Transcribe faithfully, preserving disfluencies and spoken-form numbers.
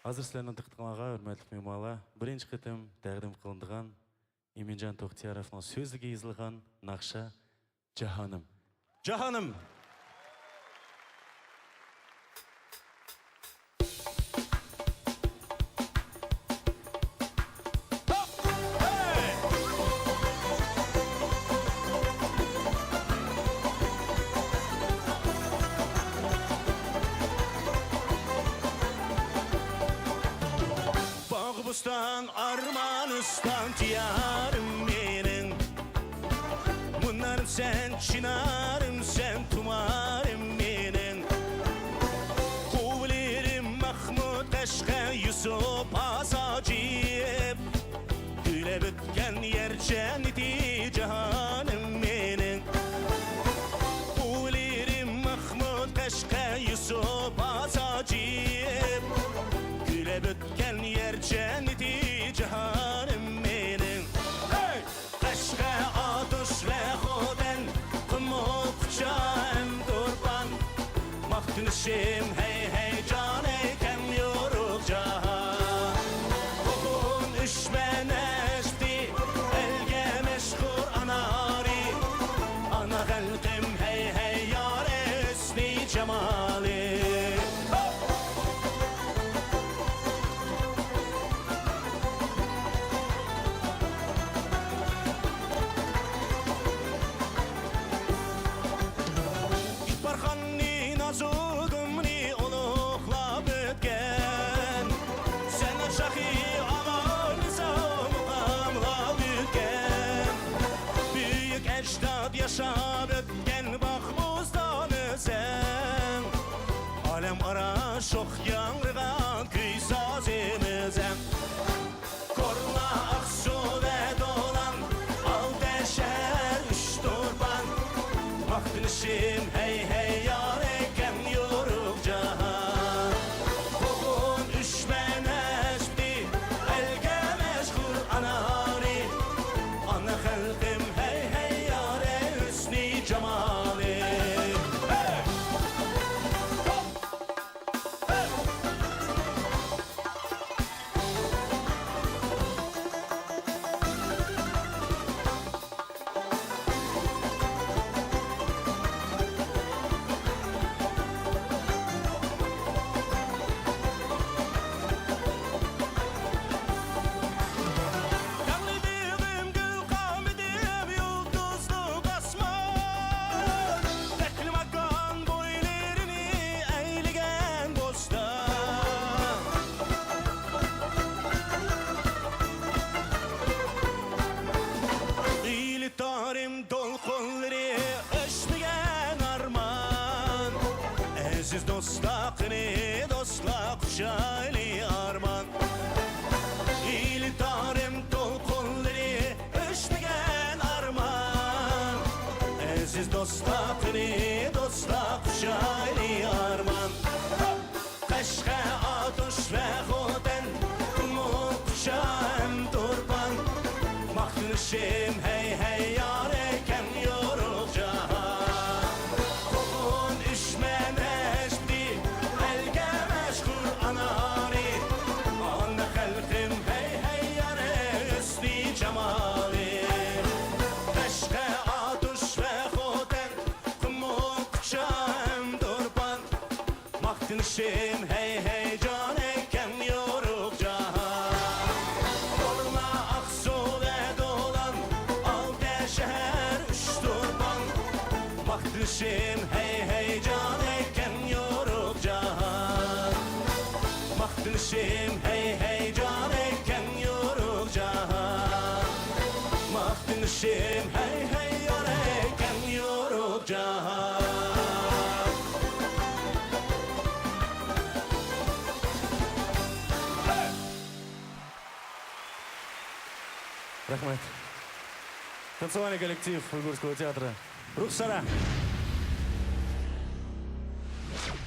ھازىر سىلەرنىڭ دىققىتىڭلارغا، ھۆرمەتلىك مېھمانلار، بىرىنچى قېتىم تەقدىم قىلىنىدىغان ئىمىنجان توختىياروفنىڭ سۆزلىرىگە يېزىلغان ناخشا جاھانىم. جاھانىم. باغ-بوستان، ئارمان-ئۈستان دىيارىم مېنىڭ. مۇنارىم سەن، چىنارىم سەن، تۇمارىم مېنىڭ. قوۋلىرىم مەخمۇت، قەشقەر، يۈسۈپ، ھاساجىپ. گۈللەپ ئۆتكەن يەر جەننىتى جاھانىم مېنىڭ. قوۋلىرىم مەخمۇت، قەشقەر، يۈسۈپ، ھاساجىپ. گۈللەپ ئۆتكەن يەر جەننىتى جاھانىم مېنىڭ. ھەي! قەشقەر، ئاتۇش ۋە خوتەن، قۇمۇل، كۇچا ھەم تۇرپان. ماختىنىشىم، ھەي، ھەي، جانى كەڭ يورۇق جاھان. قوغۇن، ئۈشمە، نەشپۈتى، ئەلگە مەشھۇر ئانارى. ئانا خەلقىم، ھەي، ھەي، يارى، ھۆسنى، جامالى. ئىپارخاننى، نازۇگۇمنى ئۇلۇغلاپ ئۆتكەن، سەنئەت شاھى ئامال نىزام مۇقاملاپ ئۆتكەن، بۈيۈك ئەجداد ياشاپ ئۆتكەن باغ-بوستانى سەن. ئالەم ئارا شوخ ياڭرىغان كۈي سازىمىز سەن. كورلا، ئاقسۇ ۋە دولان، ئالتە شەھەر، ئۈچ تۇرپان. ماختىنىشىم، ھەي، ھەي، يارى، كەڭ يورۇق جاھان. قوغۇن، ئۈشمە، نەشپۈتى، ئەلگە مەشھۇر ئانارى. ئانا خەلقىم، ھەي، ھەي، يارى، ھۆسنى، جامالى. ھەي! تاغلى بېغىم، گۈل قامىتىم، يۇلتۇزلۇق ئاسمان، تەكلىماكان بويلىرىنى ئەيلىگەن بوستان. ئېلىتارىم دولقۇنلىرى ئۆچمىگەن ئارمان. ئەزىز دوستلار، قېنى دوستلار، قۇچايلى ئارمان. ئېلىتارىم دولقۇنلىرى ئۆچمىگەن ئارمان. ئەزىز دوستلار، قېنى دوستلار، قۇچايلى ئارمان. قەشقەر، ئاتۇش ۋە خوتەن، قۇمۇل، كۇچا ھەم تۇرپان. ماختىنىشىم، ھەي، ھەي، يارى، كەڭ يورۇق جاھان. قوغۇن، ئۈشمە، نەشپۈتى، ئەلگە مەشھۇر ئانارى. ئانا خەلقىم، ھەي، ھەي، يارى، ھۆسنى، جامالى. قەشقەر، ئاتۇش ۋە خوتەن، قۇمۇل، كۇچا ھەم تۇرپان. ماختىنىشىم، ھەي، ھەي، جانى كەڭ يورۇق جاھان. كورلا، ئاقسۇ ۋە دولان، ئالتە شەھەر، ئۈچ تۇرپان. ماختىنىشىم، ھەي، ھەي، جانى كەڭ يورۇق جاھان. ماختىنىشىم، ھەي، ھەي، جانى كەڭ يورۇق جاھان. ماختىنىشىم، ھەي، ھەي، يارى، كەڭ يورۇق جاھان. رەھمەت. تانسوۋالنىي كوللېكتىپ ئۇيغۇرسكوۋو تىياتىرى. رۇخسارە.